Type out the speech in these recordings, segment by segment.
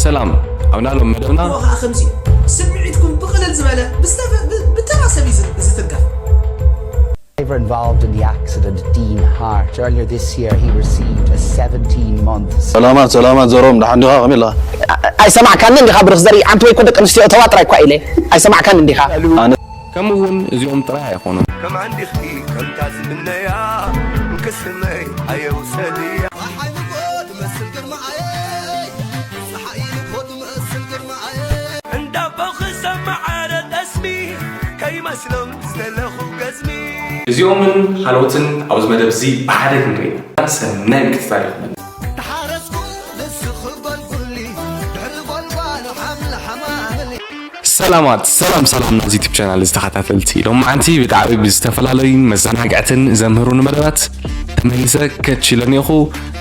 ሰላም፣ ኣብ ናሎም መደብና እሞ ከዓ ከምዚ እዩ። ስምዒትኩም ብቕልል ዝበለ ብዝተፈ- ብ- ብተራ ሰብ እዩ ዝ- ዝትንከፍ። Driver involved in the accident, Dean Hart. Earlier this year, he received a seventeen month ሰላማት ሰላማት ዘሮም ደሓን ዲኻ ከመይ ኣለኻ? ኣይሰማዕካንን ዲኻ ብሩኽ ዘርኢ? ኣንቲ ወይ ኮ ደቂ ኣንስትዮ እተዋ ጥራይ እኳ ኢለ ኣይሰማዕካንን ዲኻ? ከምኡ እውን እዚኦም ጥራይ ኣይኾኑን። ከም ዓንዲኺ ከምታ ዝምነያ እንክስመይ ኣየውሰድያ እንዳቦ ክሰማዓረ ጠስሚ ከይመስሎም ዝደለኹ ገዝሚ እዚኦምን ካልኦትን ኣብዚ መደብ እዚ ብሓደ ክንርኢ ኢና። ሰናይ ምክትታል ይኹነልና። ተሓረስኩ ንስኺ ጎልጉሊ ድሕሪ ጎልጓሉ ሓምለ ሓማምሊ ሰላማት ሰላም ሰላም ናዚ ዩቲብ ቻናል ዝተኸታተልቲ ሎማዓንቲ ብጣዕሚ ብዝተፈላለዩ መዘናግዕትን ዘምህሩን መደባት ተመሊሰ ከች ኢለ እኒኹ።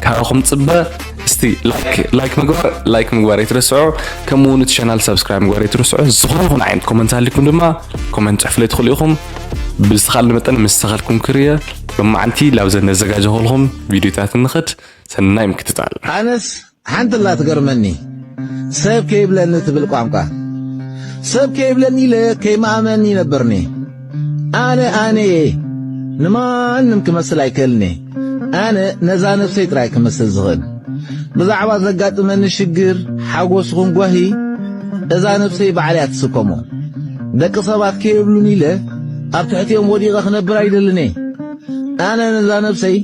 ካባኹም ፅበ እስቲ ላይክ ላይክ ምግባር ላይክ ምግባር ኣይትረስዑ። ከምኡ እውን እቲ ቻናል ሳብስክራይብ ምግባር ኣይትረስዑ። ዝኾነ ይኹን ዓይነት ኮመንት ኣሊኩም ድማ ኮመንት ፅሕፍለይ ትኽእሉ ኢኹም። ብዝተኻልኒ መጠን ምስ ተኻልኩም ክርየ ሎማዓንቲ ላብዘን ነዘጋጀኹልኩም ቪዲዮታት ንኽድ። ሰናይ ምክትታል። ኣነስ ሓንቲ ኣላ ትገርመኒ፣ ሰብ ከይብለኒ ትብል ቋንቋ። ሰብ ከይብለኒ ኢለ ከይመኣመኒ ይነብርኒ። ኣነ ኣነ እየ። ንማንም ክመስል ኣይክእልኒ። ኣነ ነዛ ነብሰይ ጥራይ ክመስል ዝኽእል። ብዛዕባ ዘጋጥመኒ ሽግር፣ ሓጎስ ይኹን ጓሂ፣ እዛ ነብሰይ ባዕለይ እያ ትስከሞ። ደቂ ሰባት ከይብሉኒ ኢለ ኣብ ትሕቲኦም ወዲቐ ክነብር ኣይደልን እየ። ኣነ ነዛ ነብሰይ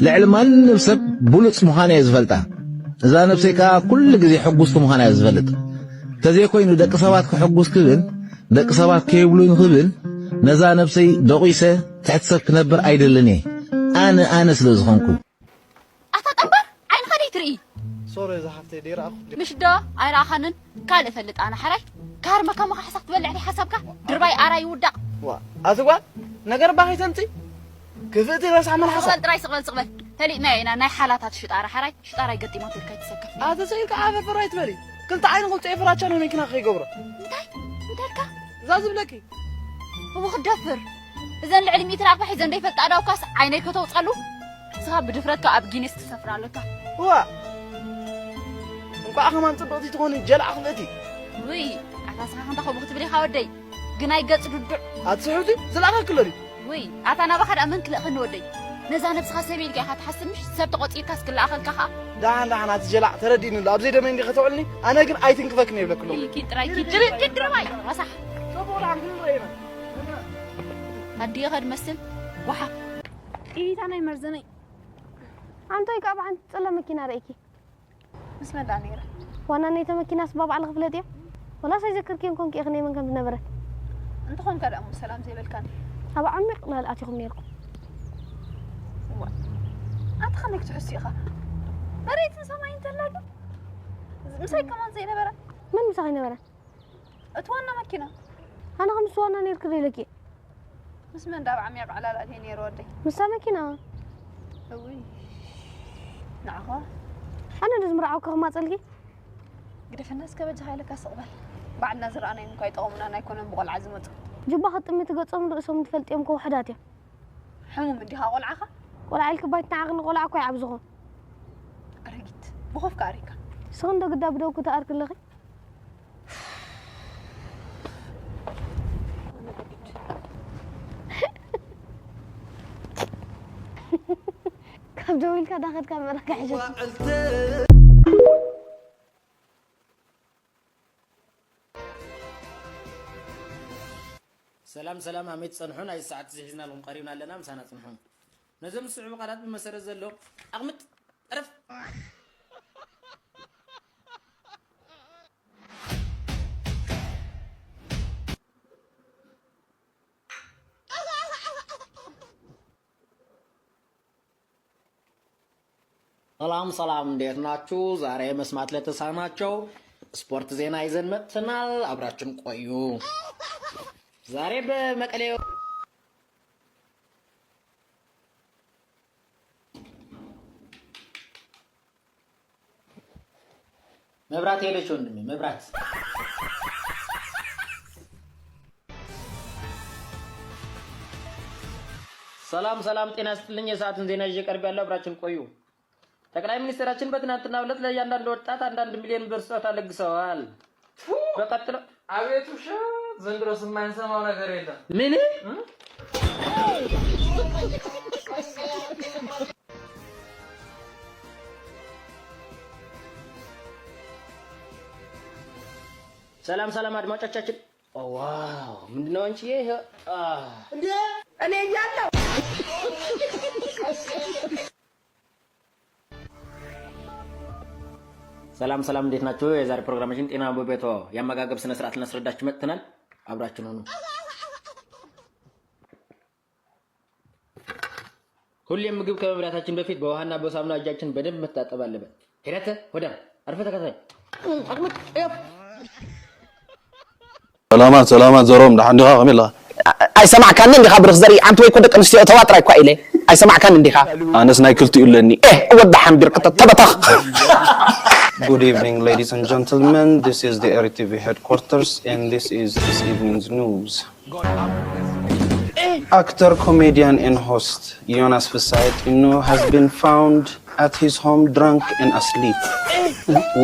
ልዕሊ ማንም ሰብ ብሉጽ ምዃና እየ ዝፈልጣ። እዛ ነብሰይ ከኣ ኩሉ ግዜ ሕጉስቲ ምዃና እየ ዝፈልጥ። ተዘይኮይኑ ደቂ ሰባት ክሕጉስ ክብል፣ ደቂ ሰባት ከይብሉኒ ክብል፣ ነዛ ነብሰይ ደቂሰ ትሕቲ ሰብ ክነብር ኣይደልን እየ። ኣነ ኣነ ስለ ዝኾንኩ። ኣታ ጠንባር ዓይንኻ ደይ ትርኢ ሶሪ እዛ ሓፍተይ ደይረኣኹ ምሽ ዶ ኣይረኣኻንን ካልእ ፈልጥ ኣነ ሓራይ ካርመካ መኻ ሓሳብ ትበልዕ ደይ ሓሳብካ ድርባይ ኣራይ ይውዳቕ ዋ ኣቲ ጓል ነገር ባኺተንቲ ክፍእቲ ረሳሕ መልሓሳ ስቕበል ጥራይ ስቕበል ስቕበል ፈሊጥና ኢና ናይ ሓላታት ሽጣራ ሓራይ ሽጣራ ይገጢማ ትልካ ይትሰከፍ ኣቲ ሰኢልካ ዓፈርፈር ኣይትበሊ ክልተ ዓይንኹም ፀየ ፍራቻ ናይ መኪና ከይገብሮ እንታይ እንታይ ኢልካ እዛ ዝብለኪ እሞ ክደፍር እዘን ልዕሊ ሚእቲ ናቕፋ ሒዘን ዘይፈልጣ ኣዳውካስ ዓይነይ ከተውፀሉ ንስኻ ብድፍረትካ ኣብ ጊኒስ ትሰፍር ኣለካ እዋ እንኳዕ ከማን ፅብቕቲ ትኾኒ ጀላዕ ክፍእቲ ውይ ኣታ ስኻ ከምታ ከምኡ ክትብል ኢኻ ወደይ ግን ኣይገፅ ድዱዕ ኣቲ ስሕብቲ ዝለኣኸክሎ ድዩ ውይ ኣታ ናባኻ ደኣ መን ክልእኸኒ ወደይ ነዛ ነብስኻ ሰብ ኢልካ ኢኻ ትሓስብ ምሽ ሰብ ተቖፂርካስ ክለኣኸልካ ኸዓ ደሓን ደሓን ኣቲ ጀላዕ ተረዲእኒ ኣሎ ኣብዘይ ደመይ እንዲ ከተውዕልኒ ኣነ ግን ኣይትንክፈክን የብለክሎም ኪድ ጥራይ ኪድ ኪድ ድርባይ ረሳሕ ፅቡቕ ደሓን ክንረአና ኣዲኻ ድመስል ጓሓፍ ኢታ ናይ መርዘነይ ኣንቶይ ካብ ሓንቲ ጸለ መኪና ርእኪ ምስ መን ደኣ ነይረ? ዋና ናይተ መኪናስ ባባዕልኺ ፍለጥዮ? ወላስ ኣይዘክርክዮን ኮንኪ ኢኺ ናይ መን ከም ዝነበረ? እንተኾንካ ደኣ እሞ ሰላም ዘይበልካኒ? ኣብ ዓሚቕ ላል ኣቲኹም ነይርኩም። እዋ፣ ኣታ ከመይ ክትሕሱ ኢኻ? መሬትን ሰማይን እንተላ ግን ምሳይ ከማን ዘይነበረ? መን ምሳኺ ነበረ? እቲ ዋና መኪና። ኣነ ከምስ ዋና ነይርኪ ዶ ኢለኪ? ምስ መን ዳብ ዓሚቕ ዕላል ኣትየ ነይረ ወደይ? ምስታ መኪና። እውይ፣ ንዓኻ? ኣነ ዶ ዝምርዓወኪ ክማጸልኪ? ግደፈና እስከ በጃኻ ኢለካ ስቕ በል። ባዕልና ዝረኣናዮም እኳ ኣይጠቐሙናን ኣይኮነን ብቖልዓ ዝመጹ። ጁባ ክጥምቲ ገጾም ርእሶም ትፈልጥዮም እኮ ውሑዳት እዮም። ሕሙም እንዲኻ ቆልዓኻ? ቆልዓ ኢልኪ ባይትናዓቕኒ ቆልዓ እኮ ይዓብዝኹ። ኣረጊት፣ ብኾፍካ ኣሪካ። ንስኺ እንዶ ግዳ ብደውኪ ትኣርኪ ኣለኺ? ካብ ደው ኢልካ ዳኸድካ መረካ ሕሸት ሰላም ሰላም ኣመይ ትጸንሑ ናይ ሰዓት እዚ ሒዝናልኩም ቀሪብና ኣለና ምሳና ጽንሑ ነዞም ዝስዕቡ ቃላት ብመሰረት ዘሎ ኣቕምጥ ዕረፍ ሰላም ሰላም፣ እንዴት ናችሁ? ዛሬ መስማት ለተሳናቸው ስፖርት ዜና ይዘን መጥተናል። አብራችን ቆዩ። ዛሬ በመቀሌ መብራት ሄደች ወንድሜ፣ መብራት። ሰላም ሰላም፣ ጤና ይስጥልኝ። የሰዓቱን ዜና ይዤ ቀርብ ያለው አብራችን ቆዩ። ጠቅላይ ሚኒስትራችን በትናንትናው ዕለት ለእያንዳንዱ ወጣት አንዳንድ ሚሊዮን ብር ስጦታ ለግሰዋል። በቀጥሎ አቤት ውሸት! ዘንድሮስ የማንሰማው ነገር የለም። ምን? እም? ሰላም ሰላም አድማጮቻችን። ዋው ምንድነው አንቺዬ? ይሄ እንዴ እኔ እያለሁ ሰላም ሰላም፣ እንዴት ናችሁ? የዛሬ ፕሮግራማችን ጤና በቤቶ የአመጋገብ ስነ ስርዓት ልናስረዳችሁ መጥተናል። አብራችን ሆኑ። ሁሌም ምግብ ከመብላታችን በፊት በውሃና በሳሙና እጃችን በደንብ መታጠብ አለበት። ሄረተ ወደ አርፈ ተከታይ ሰላማት ሰላማት ዘሮም ደሓን ዲኻ ከመይ ኣለኻ? ኣይሰማዕካንን ዲኻ ብርኽ ዘርኢ ኣንቲ ወይ ኮ ደቂ ኣንስትዮ እተዋ ጥራይ እኳ ኢለ ኣይሰማዕካን እንዲኻ ኣነስ ናይ ክልቲኡ ኣለኒ ኤህ እወ ደሓን ቢርክተ ተበተኽ Good evening, ladies and gentlemen. This is the R T V headquarters, and this is this evening's news. Actor, comedian, and host Jonas Fisayet Inu has been found at his home drunk and asleep.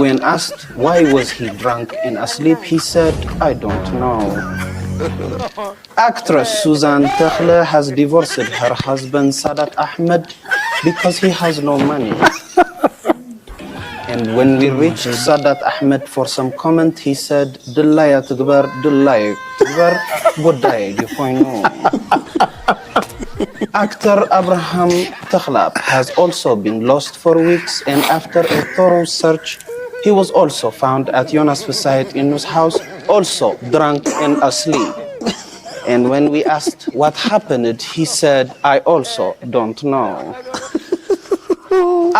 When asked why was he drunk and asleep, he said, "I don't know." Actress Suzanne Tekhle has divorced her husband Sadat Ahmed because he has no money. And when we reached Sadat Ahmed for some comment, he said, "Dillaya Tugbar, Dillaya Tugbar, Godaya Yukoinu." Actor Abraham Takhlap has also been lost for weeks, and after a thorough search, he was also found at Jonas Fisayet Inu's house, also drunk and asleep. And when we asked what happened, he said, "I also don't know."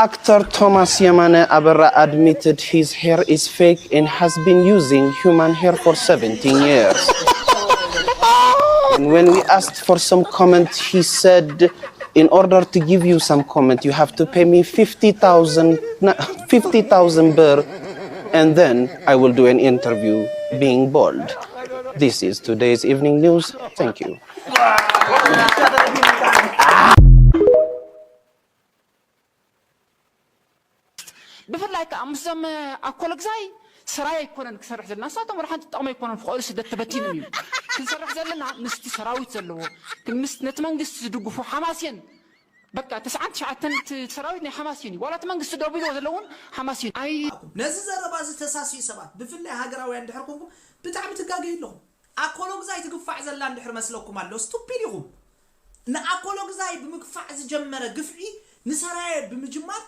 Actor Thomas Yamane Abera admitted his hair is fake and has been using human hair for seventeen years. And when we asked for some comment, he said, "In order to give you some comment, you have to pay me fifty thousand, na- fifty thousand birr, and then I will do an interview being bald." This is today's evening news. Thank you. ብፍላይ ከዓ ምስዞም ኣኮለግዛይ ሰራይ ኣይኮነን ክሰርሕ ዘለና ንሳቶም ወላ ሓንቲ ጥቕሚ ኣይኮነን ፍቕሪ ስደት ተበቲኖም እዩ ክንሰርሕ ዘለና ምስቲ ሰራዊት ዘለዎ ምስ ነቲ መንግስቲ ዝድግፉ ሓማስየን በቃ ተስዓን ትሽዓተን እቲ ሰራዊት ናይ ሓማስየን እዩ ዋላ እቲ መንግስቲ ደው ኢልዎ ዘለውን ሓማስየን ኣይ ነዚ ዘረባ እዚ ተሳስዩ ሰባት ብፍላይ ሃገራውያን ድሕር ኮንኩም ብጣዕሚ ትጋገዩ ኣለኹም ኣኮሎግዛይ ትግፋዕ ዘላ እንድሕር መስለኩም ኣሎ ስቱፒድ ኢኹም ንኣኮሎግዛይ ብምግፋዕ ዝጀመረ ግፍዒ ንሰራየ ብምጅማር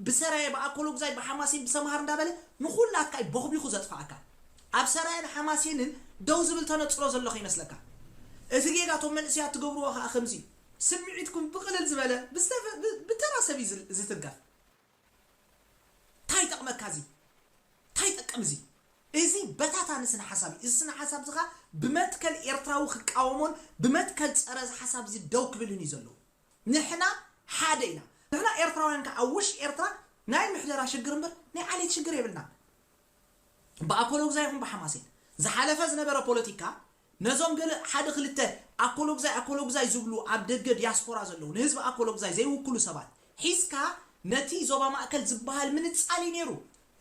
ብሰራየ ብኣኮሎግዛይ ብሓማሴን ብሰምሃር እንዳበለ ንኹላትካ እዩ ቦኽቢኹ ዘጥፍኣካ ኣብ ሰራየን ሓማሴንን ደው ዝብል ተነፅሮ ዘሎ ከይመስለካ እቲ ጌጋ እቶም መንእሰያት ትገብርዎ ከዓ ከምዚ እዩ ስምዒትኩም ብቕልል ዝበለ ብዝተፈ- ብ- ብተራ ሰብ እዩ ዝል- ዝትንከፍ እንታይ ይጠቕመካ እዚ እንታይ ይጠቅም እዚ እዚ በታታኒ ስነ ሓሳብ እዩ እዚ ስነ ሓሳብ እዚ ከዓ ብመትከል ኤርትራዊ ክቃወሞን ብመትከል ፀረ እዚ ሓሳብ እዚ ደው ክብልን እዩ ዘለዎ ንሕና ሓደ ኢና ንሕና ኤርትራውያን ከዓ ኣብ ውሽ ኤርትራ ናይ ምሕደራ ሽግር እምበር ናይ ዓሌት ሽግር የብልናን ብኣኮሎግዛ ይኹን ብሓማሴን ዝሓለፈ ዝነበረ ፖለቲካ ነዞም ገለ ሓደ ክልተ ኣኮሎግዛይ ኣኮሎግዛይ ዝብሉ ኣብ ደገ ዲያስፖራ ዘለዉ ንህዝቢ ኣኮሎግዛይ ዘይውክሉ ሰባት ሒዝካ ነቲ ዞባ ማእከል ዝበሃል ምንጻል እዩ ነይሩ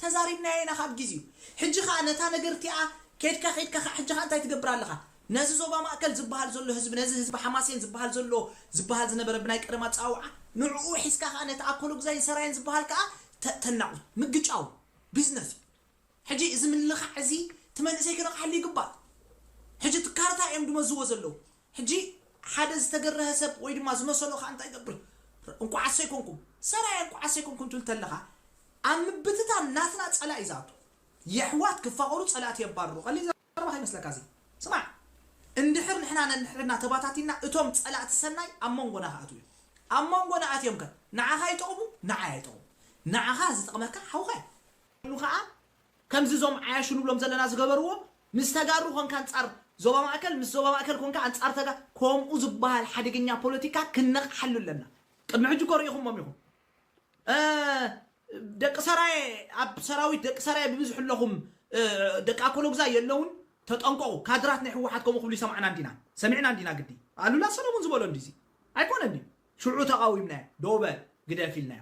ተዛሪብናዮ ኢና ካብ ግዜኡ ሕጂ ከኣ ነታ ነገር እቲኣ ኬድካ ኬድካ ከኣ ሕጂ ከኣ እንታይ ትገብር ኣለኻ ነዚ ዞባ ማእከል ዝበሃል ዘሎ ህዝቢ ነዚ ህዝቢ ሓማሴን ዝበሃል ዘሎ ዝበሃል ዝነበረ ብናይ ቀደም ኣጸዋውዓ ንዕኡ ሒዝካ ከኣ ነቲ ኣኮሎግዛይን ሰራየን ዝበሃል ከኣ ተናቑት ምግጫው ቢዝነስ እዩ ሕጂ እዚ ምልኻዕ እዚ እቲ መንእሰይ ክነቕሓሉ ይግባእ ሕጂ እቲ ካርታ እዮም ድመዝዎ ዘለዉ ሕጂ ሓደ ዝተገረሀ ሰብ ወይ ድማ ዝመሰሎ ከዓ እንታይ ይገብር እንቋዕ ኣሰይኮንኩም ሰራየ እንቋዕ ኣሰይኮንኩም ትብል ተለኻ ኣብ ምብትታን ናትና ፀላእ እዩ ዝኣቱ የሕዋት ክፋቐሩ ፀላእቲ የባርሩ ቀሊል ዘረባ ከይመስለካ እዚ ስማዕ እንድሕር ንሕና ነንሕድና ተባታቲና እቶም ፀላእቲ ሰናይ ኣብ መንጎና ክኣትዉ እዮም ኣብ መንጎና ኣትዮም ከ ንዓኻ ይጠቕሙ ንዓይ ኣይጠቕሙ ንዓኻ ዝጠቕመካ ሓውኻ እዩ ሉ ከዓ ከምዚ እዞም ዓያሹ ንብሎም ዘለና ዝገበርዎ ምስ ተጋሩ ኮንካ ኣንፃር ዞባ ማእከል ምስ ዞባ ማእከል ኮንካ ኣንፃር ተጋ ከምኡ ዝበሃል ሓደገኛ ፖለቲካ ክነቕሓሉ ኣለና ቅድሚ ሕጂ እኮ ርኢኹሞም ኢኹም ደቂ ሰራየ ኣብ ሰራዊት ደቂ ሰራየ ብብዝሑ ኣለኹም ደቂ ኣኮሎግዛ የለውን ተጠንቀቑ ካድራት ናይ ህወሓት ከምኡ ክብሉ ይሰማዕና እንዲና ሰሚዕና እንዲና ግዲ ኣሉላ ሰለሙን ዝበሎ እንዲዚ ኣይኮነ እንዲ ሽዑ ተቃዊምናዮ ዶ በል ግደፍ ኢልናዮ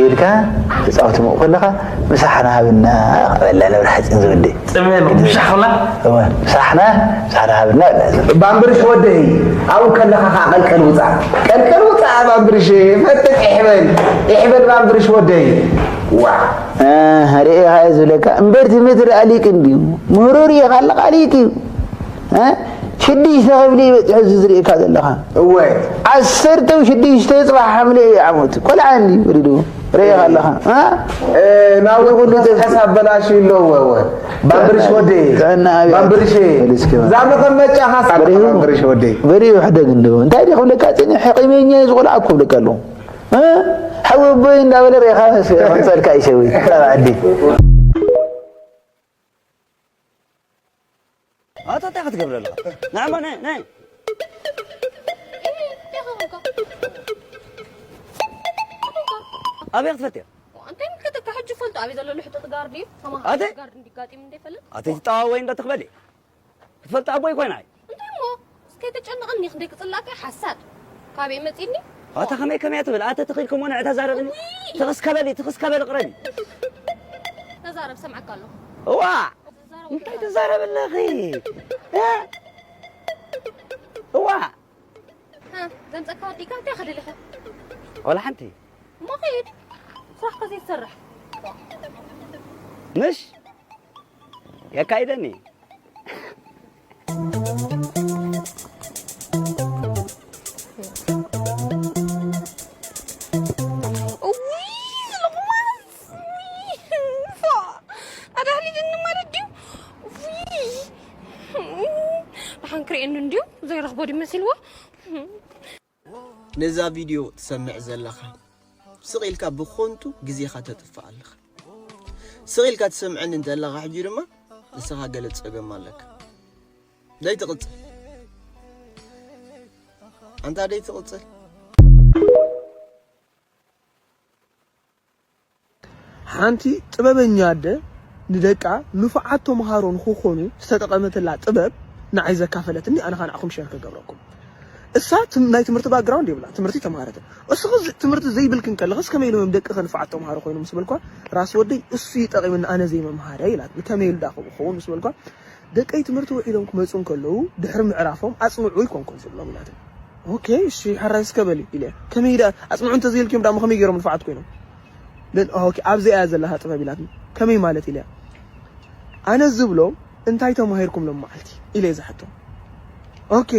ኢልካ ትጻወት ምኡ ከለኻ ምሳሕና ሃብና በላ ነብሪ ሓጺን ዝወደይ። ጽምየ ኣለኹ፣ ምሻሕ ከላ? እወ፣ ምሳሕና፣ ምሳሕና ሃብና በላ። ባምብርሽ ወደይ፣ ኣብኡ ከለኻ ኸዓ ቀልቀል ውጻእ። ቀልቀል ውጻእ ባምብርሽ፣ ፈትሕ፣ ኢሕበል፣ ኢሕበል ባምብርሽ ወደይ። ዋ። ኣህ፣ ርኤኻ እየ ዝብለካ። እምበር እቲ ምድሪ ኣሊቅ እንድዩ። ምህሮ ርኤኻ ኣለኻ፣ ኣሊቅ እዩ። እ? ሽዱሽተ ክፍሊ እዩ በጺሑ እዚ ዝርእየካ ዘለኻ። እወ። ዓሰርተ ሽዱሽተ ጽባሕ ሓምለ እዩ ዓመቱ። ቆልዓ እንድዩ ወሊዱ። ርኤኻ ኣለኻ። እ? እ፣ ናብኡ ኩሉ ኩሉ ሰብ ሰብ ሓሳብ በላሽ ኣለዎ፣ እወ። ባምብርሽ ወደይ። ጥዕና ኣብያ። ባምብርሽ። በል እስኪ። እዛ መቐመጫኻ ሳብ በሪሁ። ባምብርሽ ወደይ። በሪሁ ሕደግ እንዶ። እንታይ ድዩ ክብለካ ጽኒሕ፣ ሕቂመኛ እዩ ዝቆልዓ እኮ ክብለካ ኣለኹ። እ? ሓዊ ኣቦይ እንዳበለ ርኤኻ መስ-፣ መጸልካ እዩ ሰብኣይ። ካብ ዓዲ። ኣታ እንታይ ክትገብር ኣለኻ? ንዓማ ናይ፣ ናይ። ኣበይ ክትፈትያ? እንታይ ምልከተካ? ሕጂ ፈልጦ ኣበይ ዘሎ ልሕጡጥ ጋር ድዩ? ተማሃሮ ኣተ? ጋር እንዲጋጢም እንደ ይፈልጥ? ኣተ ትጠዋወይ እንዶ ትኽበሊ? ክትፈልጥ ኣቦይ ኮይና እይ። እንታይ እሞ? እስከ ተጨንቐኒ ክንደይ ክጽላእካ ሓሳድ። ካበይ መጺኒ? ኣታ ከመይ ከመይ ትብል? ኣተ ትኽኢልኩም ሆነ እታ ዛረብኒ። ውይ! ትኽስከበሊ፣ ትኽስከበሊ ቅረቢ። ተዛረብ፣ ሰምዓካ ኣለኹ። እዋ! ተዛረብ እንታይ ኣለኹ። ትዛረብ ኣለኺ? እ? እዋ! እ፣ ዘምጸካ ወዲእካ እንታይ ከደሊኻ? ወላ ሓንቲ። እሞ ከይድ። ስራሕካ ዘይትሰርሕ። ምሽ? የካይደኒ። እውይ፣ ዝልቕማስ፣ እውይ፣ ፋ፣ ኣዳህሊልኒ ማለት ድዩ? እውይ፣ ደሓን ክርእየኒ እንድዩ፣ ዘይረኽቦ ድዩ መሲልዎ? ነዛ ቪድዮ ትሰምዕ ዘለኻ፣ ስቕ ኢልካ ብኾንቱ ግዜኻ ተጥፍእ ኣለኻ። ስቕ ኢልካ ትሰምዐኒ እንተለኻ ሕጂ ድማ ንስኻ ገለ ጸገም ኣለካ። ደይ ትቕጽል። ኣንታ ደይ ትቕጽል። ሓንቲ ጥበበኛ ኣደ ንደቃ ንፉዓት ተምሃሮ ንኽኾኑ ዝተጠቐመትላ ጥበብ ንዓይ ዘካፈለትኒ፣ ኣነ ኸኣ ንዓኹም ሸር ክገብረኩም። እሳ ትም-፣ ናይ ትምህርቲ ባክግራውንድ የብላ፣ ትምህርቲ ተምሃረትን። እስኺ ዝ-፣ ትምህርቲ ዘይብልክን ከለኽስ ከመይ ኢሎም ደቅኺ ንፉዓት ተምሃሮ ኮይኖም ምስ በልኳ፣ ራስ ወደይ እሱ እዩ ጠቒሙኒ ኣነ ዘይምምሃረይ ኢላትኒ። ከመይ ኢሉ ዳ ከምኡ ክኸውን ምስ በልኳ፣ ደቀይ ትምህርቲ ውዒሎም ክመጹ እንከለዉ ድሕሪ ምዕራፎም ኣጽንዑ ኢልኩምኩም ዝብሎም ኢላትኒ። ኦኬ፣ እሺ፣ ሕራይ እስከ በሊ ኢለ። ከመይ ደኣ ኣጽንዑ እንተዘይልክዮም ደኣ እሞ ከመይ ገይሮም ንፉዓት ኮይኖም? ለን-፣ ኦኬ፣ ኣብዚኣ እያ ዘለኻ ጥበብ ኢላትኒ። ከመይ ማለት ኢለያ። ኣነ ዝብሎም እንታይ ተማሂርኩም ሎም መዓልቲ ኢለ እየ ዝሓቶም። ኦኬ፣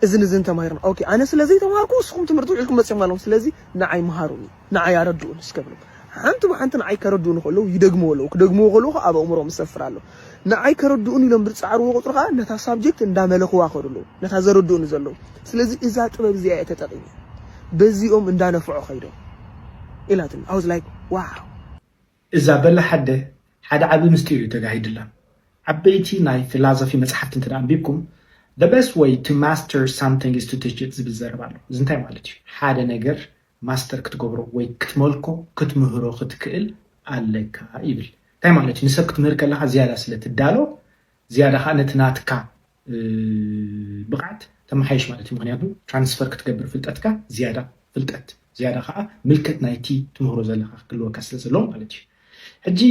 እዝን እዝን ተማሂርና። ኦኬ፣ ኣነ ስለ ዘይተማሃርኩ ንስኹም ትምህርቲ ውዒልኩም መጺኹም ኣለኹም። ስለዚ ንዓይ መሃሩኒ፣ ንዓይ ኣረድኡኒ እስከ ብሎም። ሓንቲ ብሓንቲ ንዓይ ከረድኡኒ ከለዉ ይደግምዎ ኣለዉ። ክደግምዎ ከለዉ ከኣ ኣብ ኣእምሮኦም ይሰፍር ኣሎ። ንዓይ ከረድኡኒ ኢሎም ብዝጸዓርዎ ቁጽሪ ከኣ ነታ ሳብጀክት እንዳመለኽዋ ከዱ ኣለዉ። ነታ ዘረድኡኒ ዘለዉ። ስለዚ እዛ ጥበብ እዚኣ እየ ተጠቒመ። በዚኦም እንዳነፍዖ ከይዶም ኢላትኒ። I was like, wow። እዛ በላሕ ኣደ ሓደ ዓቢ ምስጢር እዩ ተጋሂድላ። ዓበይቲ ናይ ፊላዞፊ መጽሓፍቲ እንተ ደኣ ኣንቢብኩም፣ "The best way to master something is to teach it" ዝብል ዘረባ ኣሎ። እዚ እንታይ ማለት እዩ? ሓደ ነገር ማስተር ክትገብሮ ወይ ክትመልኮ፣ ክትምህሮ ክትክእል ኣለካ ይብል። እንታይ ማለት እዩ? ንሰብ ክትምህር ከለኻ ዝያዳ ስለ ትዳሎ፣ ዝያዳ ኸኣ ነቲ ናትካ፣ እ፣ ብቕዓት ተመሓይሽ ማለት እዩ። ምኽንያቱ ትራንስፈር ክትገብር ፍልጠትካ ዝያዳ ፍልጠት፣ ዝያዳ ኸኣ ምልከት ናይቲ ትምህሮ ዘለኻ ክህልወካ ስለ ዘለዎ ማለት እዩ። ሕጂ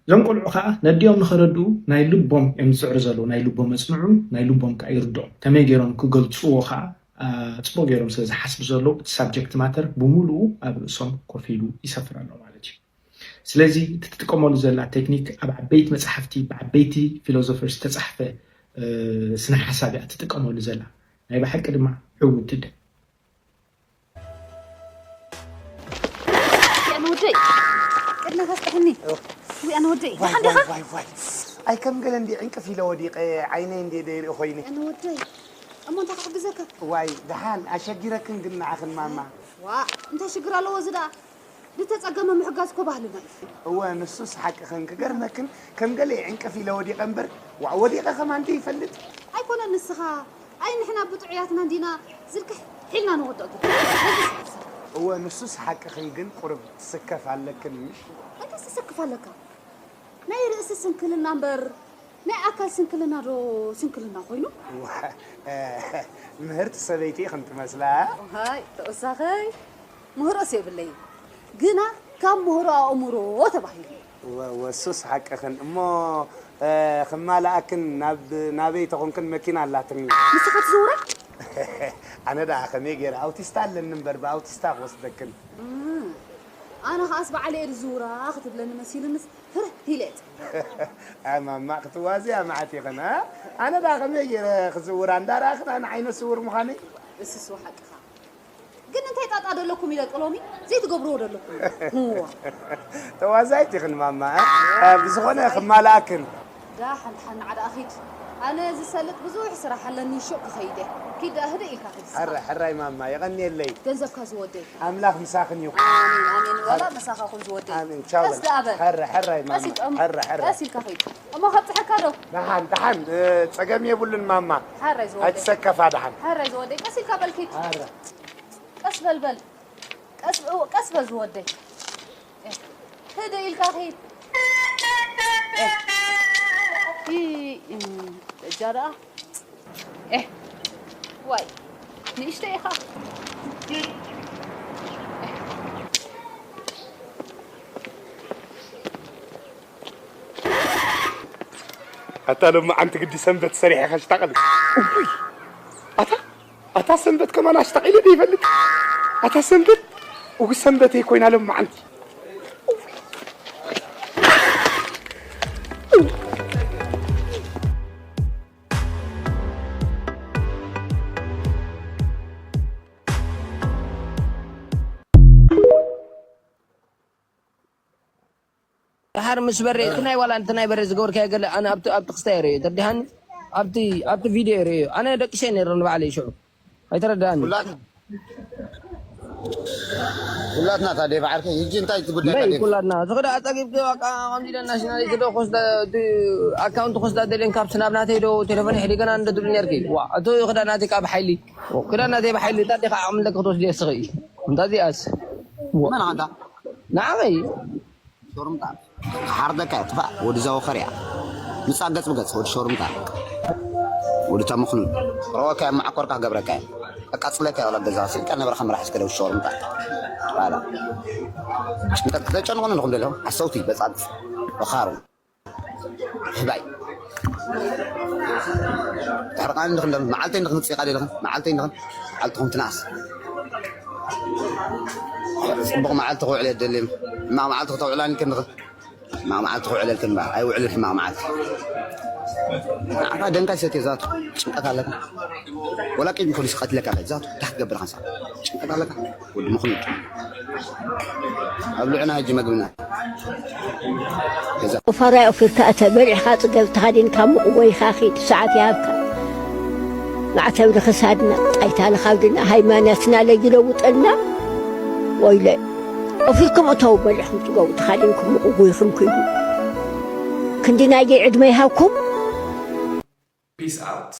እዞም ቆልዑ ኸኣ ነዲኦም ንኸረድኡ ናይ ልቦም እዮም ዝጽዕሩ ዘለዉ። ናይ ልቦም ኣጽንዑ፣ ናይ ልቦም ከኣ ይርድኦም። ከመይ ገይሮም ክገልጽዎ ኸኣ፣ ኣ፣ ጽቡቕ ገይሮም ስለ ዝሓስቡ ዘለዉ፣ እቲ ሳብጀክት ማተር ብምሉኡ ኣብ ርእሶም ኮፍ ኢሉ ይሰፍር ኣሎ ማለት እዩ። ስለዚ እቲ ትጥቀመሉ ዘላ ቴክኒክ ኣብ ዓበይቲ መጻሕፍቲ ብዓበይቲ ፊሎዞፈርስ ዝተጻሕፈ፣ እ፣ ስነ ሓሳብ እያ ትጥቀመሉ ዘላ። ናይ ብሓቂ ድማ ዕውትቲ ኣደ። ኣነ ወደይ፣ ቅድመ ከስጥሕኒ። ኦ። ውይ፣ ኣነ ወደይ፣ ዋይ፣ ደሓን ዲኻ? ዋይ፣ ዋይ፣ ዋይ። ኣይ፣ ከም ገለ እንዲ ዕንቅፍ ኢለ ወዲቐ፣ ዓይነይ እንዲ ደይርኢ ኮይነ። ኣነ ወደይ፣ እሞ እንታይ ክሕግዘካ? ዋይ፣ ደሓን፣ ኣሸጊረክን ግን ንዓኽን ማማ። ዋእ፣ እንታይ ሽግር ኣለዎ እዚ ደኣ? ዝተጸገመ ምሕጋዝ እኮ ባህልና እዩ። እወ፣ ንሱስ ሓቅኽን። ክገርመክን፣ ከም ገለ ዕንቅፍ ኢለ ወዲቐ እምበር፣ ዋእ፣ ወዲቐ ከማን ደይፈልጥ። ኣይኮነን ንስኻ፣ ኣይ ንሕና ብጥዑያትና እንዲና ዝልክሕ ሒልና ንወድቕ ግን። እወ፣ ንሱስ ሓቅኽን፣ ግን ቁሩብ ትስከፍ ኣለክን፣ ምሽ? እንታይ ትስክፍ ኣለካ? ናይ ርእሲ ስንክልና እምበር፣ ናይ ኣካል ስንክልና ዶ ስንክልና ኮይኑ? ዋ፣ ምህርቲ ሰበይቲ ኢኽን ትመስላ። ሃይ፣ ተወሳኸይ ምህሮስ የብለይ። ግና ካብ ምህሮ ኣእምሮ ተባሂሉ። ወሱስ ሓቅኽን እሞ፣ ክማልኣክን ናብ ናበይ ተኾንክን መኪና ኣላትኒ። ንስኻ ትዝውራ? ኣነ ደኣ ከመይ ገይረ ኣውቲስታ ኣለኒ እምበር ብኣውቲስታ ክወስደክን። ኣነ ኸኣስ በዓለየ ዝዝውራ ክትብለኒ መሲሉንስ ፍርህ ኢለ እየ። ኣማማ ክትዋዝያ መዓት ይኸን። ኣነ ደኣ ከመይ ገይረ ክዝውራ እንዳረኣኽን ኣነ ዓይነ ስውር ምዃነይ። እስስ ሓቅኻ። ግን እንታይ ጣጣ ደለኩም ኢለ ጥሎሚ ዘይትገብርዎ ደለኩም። እዋ። ተዋዛይት ይኽን ማማ። እ፣ ብዝኾነ ክማልኣክን። ዳ ሓንቲ ሓና ዓዳ ኣኺድ። ኣነ ዝሰልጥ ብዙሕ ስራሕ ኣለኒ ሹቕ ክኸይደ። ኪድ ዳ ህድእ ኢልካ ኺድ። ሕረ ሕራይ ማማ የቐንየለይ። ገንዘብካ ዝወደይ። ኣምላኽ ምሳኽን ይኹን። ኣሜን ኣሜን። ወላ ምሳኻ ኩን ዝወደይ። ኣሜን ቻው። ቀስ ዳ ኣበል። ሕረ ሕራይ ማማ። ቀስ ይጠም። ሕረ ሕረ። ቀስ ኢልካ ኺድ። እሞ ከብጽሐካ ዶ? ደሓን ደሓን። ጸገም የብሉን ማማ። ሓራይ ዝወደይ። ኣይትሰከፋ ደሓን። ሓራይ ዝወደይ። ቀስ ኢልካ በል ኪድ። ቀስ በል በል። ቀስ በል ዝወደይ። ህድእ ኢልካ ኺድ። እጃ ደኣ። ዋይ ንእሽተይ ኢኻ። ኣታ ሎማዓንቲ ግዲ ሰንበት ሰሪሐ ከሽታቐል። እውይ! ኣታ ኣታ ሰንበት ከማን ኣሽታቒለ ዶ ይፈልጥ? ኣታ ሰንበት እው ሰንበተይ ኮይና ሎማዓንቲ። ድሓር ምስ በሬ እቲ ናይ ዋላ እቲ ናይ በሬ ዝገበርካዮ ገለ ኣነ ኣብቲ ኣብቲ ክስታይ ርእዮ ተርዲሃኒ ኣብቲ ኣብቲ ቪድዮ ርእዮ ኣነ ደቂሰ ነይረ ንባዕለይ ሽዑ ኣይተረዳኣኒ ኩላትና ታዲያ ብዓርከይ ሕጂ እንታይ እቲ ጉዳይ በይ ታዲያ? ኩላትና እቲ ክዳ ኣጸጊብኪ በቃ ከምዚ ኢለ ናሽናሊቲ ዶ ክወስዳ እቲ ኣካውንት ክወስዳ ደልየን ካብ ስናብ ናተይ ዶ ቴሌፎን ይሕዲ ገና እንደ ትብሉ ነርኪ ዋ እቲ ክዳ ናተይ ካብ ሓይሊ ክዳ ናተይ ብሓይሊ እንታይ ዲኻ ዓቕሚ ኣለኪ ክትወስድዮ እስኺ እንታይ እዚኣስ መን ኣንታ ንዓኸይ ሾርምጣ ክሓርደካ እያ ጥፋእ ወዲ ዘወኸር እያ ምጻ ገጽ ብገጽ ወዲ ሾርምጣ ወዲ ተምኽኑ ረወካ እያ ማዓኮርካ ክገብረካ እያ ኣቃጽለካ እያ ወላ ገዛ ስልቀ ነበረ ከም ራሕስ ከደው ሾርምጣ ባላ ጭንቀት ከተጨንቑ ንኹም ደለኹም ሓሰውቲ በጻብጽ ወኻሩ ህባይ ተሕርቃኒ ንኽን ደም መዓልተይ ንኽን ጽቃ ደለኽን መዓልተይ ንኽን መዓልትኹም ትንኣስ ጽቡቕ መዓልቲ ክውዕል የደልም ሕማቕ መዓልቲ ክተውዕላኒ ክንኽን ሕማቕ መዓልቲ ክውዕለልክን እምበኣር ኣይውዕልን ሕማቕ መዓልቲ ንዓኻ ደንካ ይሰትዮ ዛቱ ጭንቀት ኣለካ ወላ ቂም ይኮን ይስቀትለካ ዛቱ እንታይ ክትገብር ኢኻ ንስኻ ጭንቀት ኣለካ ወዲ ምኽኑድ ኣብልዑና ሕጂ መግብና ቁፋራይ ኦፊርካ እተ በሊዕኻ ጽገብ ተኻዲንካ ምቕወይኻ ኺድ ሰዓት ይሃብካ ማዕተብ ንኽሳድና ጣይታ ንኻብድና ሃይማኖትና ለይለውጠልና ወይለ ኦፊርኩም እተው በሊዕኹም ጽገቡ ተኻዲንኩም ምቕጉይኹም ክዱ ክንዲ ናይገይ ዕድመ ይሃብኩም Peace out.